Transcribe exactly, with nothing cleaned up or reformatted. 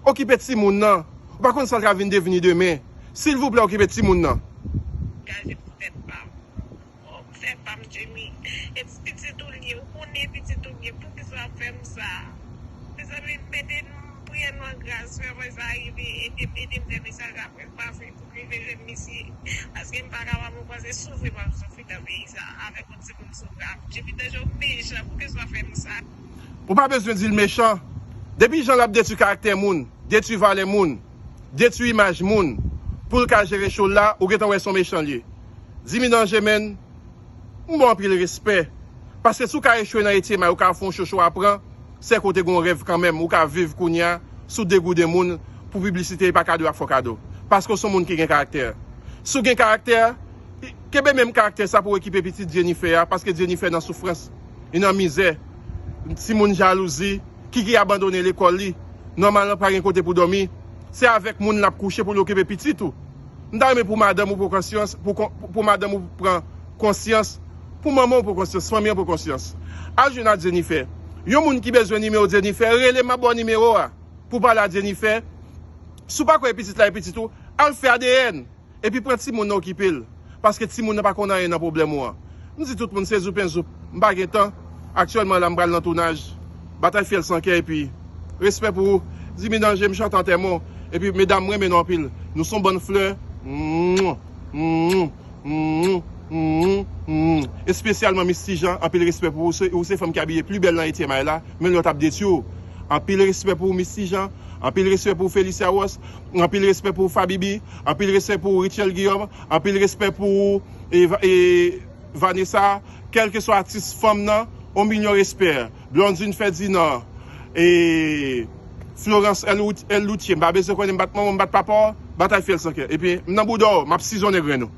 Okipe timoun nan. Ou pa konn sa l ka vin devni demen. Silvouplè, okipe timoun nan. Gaje pou tèt pa m. Fè pa m Jimmy. E pitit ou l ye, ou konnen pitit ou l ye, poukisa w ap fè m sa? Mezanmi, mete m, priye nou an gras, fè mwen sa rive, ede m, ede m fè mesaj la pase pou rive jwenn misye. Paske m pa kapab, ou panse soufri m ap soufri nan peyi sa, avèk yon timoun sou bra m. Jimmy Danje, ou mechan, poukisa w ap fè m sa? Ou pa bezwen di l mechan. Depi jan l ap detwi karaktè moun, detwi valè moun, detwi imaj moun, pou l ka jere cho l la, ou gentan wè se yon mechan l ye. Jimmy Danje, menn, m ba w anpil respè. Paske si w ka echwe nan etye may, ou ka fè yon cho, cho a pran, se ke w te gen yon rèv kanmenm, ou ka viv kounye a, si w degouden moun pou piblisite, e pa kado y ap fè w kado. Paske w se yon moun ki gen karaktè. Si w gen karaktè, kenbe menm karaktè sa pou w okipe pitit Jennifer a, paske Jennifer nan soufrans, li nan mizè, timoun jalouzi, Kiki abandone lekòl li, nòmalman pa gen kote pou dòmi, se avèk moun l ap kouche pou l okipe pitit ou. M ta renmen pou madanm ou pran konsyans, pou, kon- pou madanm ou pran konsyans, pou manman ou pran konsyans, fanmi an pran konsyans. Al jwenn a Jennifer. Yon moun ki bezwen nimewo Jennifer, rele m, m ap ba w nimewo a. Pou pale a Jennifer, si w pa kwè pitit la e pitit ou, al fè A D N. Epi pran timoun nan okipe l. Paske timoun nan pa konn anyen nan pwoblèm ou an. M di tout moun se zoup en zoup. M pa gen tan. Aktyèlman la, m pral nan tounaj. Batay Fyèl San Kè epi respè pou ou. Jimmy Danje, m chante antèman w. Epi medam, m renmen nou anpil. Nou se yon bann flè. Mwah, mwah, mwah, mwah, mwah. Espesyalman Miss Tijan, anpil respè pou ou. Se- Ou se fanm ki abiye pli bèl nan etye may la, men lòt ap detwi w. Anpil respè pou ou, Miss Tijan. Anpil respè pou ou, Felicia Ross. Anpil respè pou ou, Fabibi. Anpil respè pou ou, Richel Guillaume. Anpil respè pou ou, e, Va- e, Vanessa. Kèlkeswa atis fanm nan, on milyon respè. Blondine Ferdinand. E Florence El Lout- El Loutier. M pa bezwen konnen m bat manman, m bat papa w. Batay Fyèl San Kè. Epi, m nan bouda w, m ap sizonnen grenn ou.